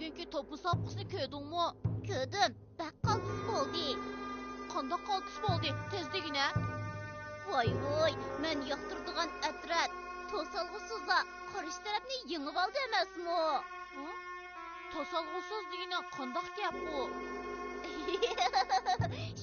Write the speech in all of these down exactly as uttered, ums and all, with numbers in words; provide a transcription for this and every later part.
بۈگۈنكى توپ مۇسابىقىسىنى كۆردۈڭمۇ؟ كۆردۈم. بەك قالتىس بولدى. قانداق قالتىس بولدى؟ تېز دېگىنە. ۋاي ۋاي، مەن ياقتۇرىدىغان ئەترەت توسالغۇسىزلا قارشى تەرەپنى يېڭىۋالدى ئەمەسمۇ؟ ھە؟ توسالغۇسىز دېگىنە قانداق گەپ ئۇ؟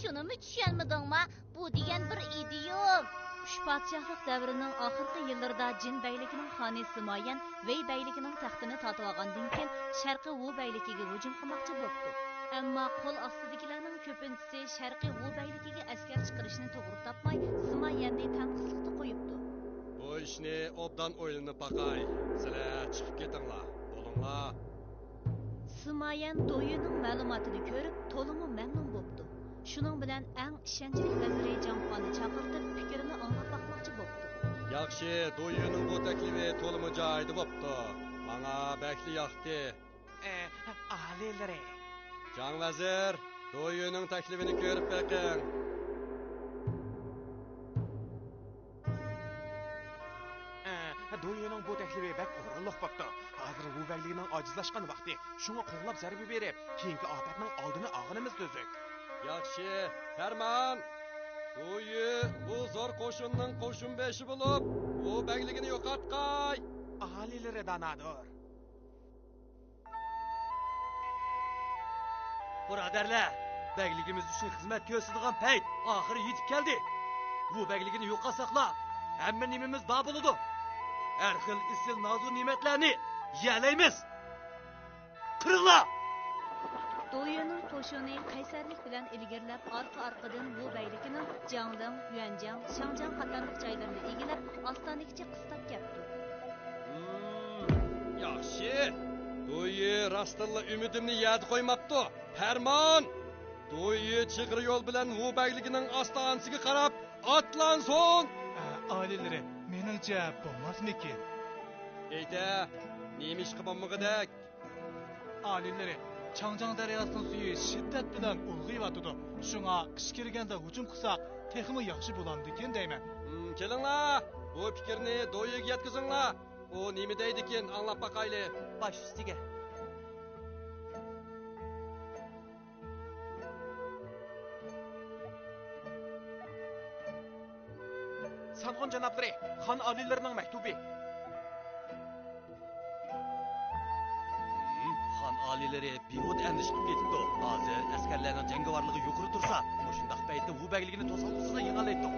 شۇنىمۇ چۈشەنمىدىڭما؟ بۇ دېگەن بىر ئىدىيوم. ئۈچ پادىشاھلىق دەۋرىنىڭ ئاخىرقى يىللىرىدا جىن بەگلىكىنىڭ خانى سىمايەن ۋېي بەگلىكىنىڭ تەختىنى تارتىۋالغاندىن كېيىن، شەرقىي ۋۇ بەگلىكىگە ھۇجۇم قىلماقچى بوپتۇ. ئەمما قول ئاستىدىكىلەرنىڭ كۆپىنچىسى شەرقىي ۋۇ بەگلىكىگە ئەسكەر چىقىرىشنى توغرا تاپماي، سىمايەننى تەنقىسلىقتا قويۇپتۇ. بۇ ئىشنى ئوبدان ئويلىنىپ باقاي. سىلەر چىقىپ كېتىڭلار. بولۇڭلار. سىمايەن دويۈنىڭ مەلۇماتىنى كۆرۈپ، تولىمۇ مەمنۇن بوپتۇ. شۇنىڭ بىلەن ئەڭ ئىشەنچلىك ۋەزىرى جاڭ فاننى چاقىرتىپ، پىكرىنى ئاڭلاپ باقماقچى بوپتۇ. ياخشى، دويۈنىڭ بۇ تەكلىپى تولىمۇ جايىدا بوپتۇ. ماڭا بەكلا ياقتى. ئە، ئالىيلىرى. جاڭ ۋەزىر، دويۈنىڭ تەكلىپىنى كۆرۈپ بېقىڭ. ئە، دويۈنىڭ بۇ تەكلىپى بەك ئورۇنلۇق بوپتۇ. ھازىر ۋۇ بەگلىكىنىڭ ئاجىزلاشقان ۋاقتى. شۇڭا قوغلاپ زەربە بېرىپ، كېيىنكى ئاپەتنىڭ ئالدىنى ئالغىنىمىز تۈزۈك. ياخشى، پەرمان! دويۈ بۇ زور قوشۇننىڭ قوشۇن بېشى بولۇپ، ۋۇ بەگلىكىنى يوقاتقاي! ئالىيلىرى دانادۇر. بۇرادەرلەر، بەگلىكىمىز ئۈچۈن خىزمەت كۆرسىتىدىغان پەيت ئاخىرى يېتىپ كەلدى. بۇ بەگلىكنى يوقاتساقلا، ھەممە نېمىمىز بار بولىدۇ. ھەر خىل ئېسىل نازۇ نېمەتلەرنى يېيەلەيمىز. قىرىڭلار! دويۈنىڭ قوشۇنى قەيسەرلىك بىلەن ئىلگىرىلەپ، ئارقا-ئارقىدىن ۋۇ بەگلىكىنىڭ جياڭلىڭ، يۈەنجياڭ، شاڭجياڭ قاتارلىق جايلىرىنى ئىگىلەپ، ئاستانىگىچە قىستاپ كەپتۇ. ھىم، ياخشى. دويۈ راستتىنلا ئۈمىدىمنى يەردە قويماپتۇ. پەرمان! دويۈ چېغىر يول بىلەن ۋۇ بەگلىكىنىڭ ئاستانىسىغا قاراپ ئاتلانسۇن! ئە، ئالىيلىرى، مېنىڭچە بولماسمىكىن؟ ئېيتە، نېمە ئىشقا بولمىغۇدەك؟ ئالىيلىرى، چاڭجياڭ دەرياسىنىڭ سۈيى شىددەت بىلەن ئۇلغىيىۋاتىدۇ. شۇڭا قىش كىرگەندە ھۇجۇم قىلساق، تېخىمۇ ياخشى بولامدىكىن دەيمەن. ھىم، كېلىڭلار، بۇ پىكىرنى دويۈگە يەتكۈزۈڭلار. ئۇ نېمە دەيدىكىن، ئاڭلاپ باقايلى. باش ئۈستىگە. سانغۇن جانابلىرى، خان ئالىيلىرىنىڭ مەكتۇبى. ھىم، خان ئالىيلىرى بىھۇدە ئەندىشە قىلىپ كېتىپتۇ. ھازىر ئەسكەرلەرنىڭ جەڭگىۋارلىقى يۇقىرى تۇرسا، مۇشۇنداق پەيتتە ۋۇ بەگلىكىنى توسالغۇسىزلا يېڭەلەيتتۇق.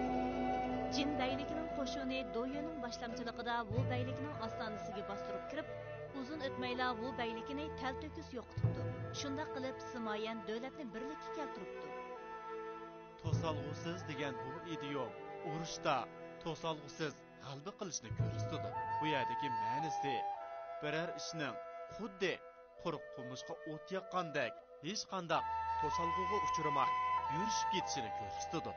جىن بەگلىكىنىڭ قوشۇنى دويۈنىڭ باشلامچىلىقىدا ۋۇ بەگلىكىنىڭ ئاستانىسىگە باستۇرۇپ كىرىپ، ئۇزۇن ئۆتمەيلا ۋۇ بەگلىكىنى تەلتۆكۈس يوقىتىپتۇ. شۇنداق قىلىپ، سىمايەن دۆلەتنى بىرلىككە كەلتۈرۈپتۇ. توسالغۇسىز دېگەن بۇ ئىدىيوم ئۇرۇشتا توسالغۇسىز غەلىبە قىلىشنى كۆرسىتىدۇ. بۇ يەردىكى مەنىسى بىرەر ئىشنىڭ خۇددى قۇرۇق قومۇشقا ئوت ياققاندەك ھېچقانداق توسالغۇغا ئۇچرىماي يۈرۈشۈپ كېتىشىنى كۆرسىتىدۇ.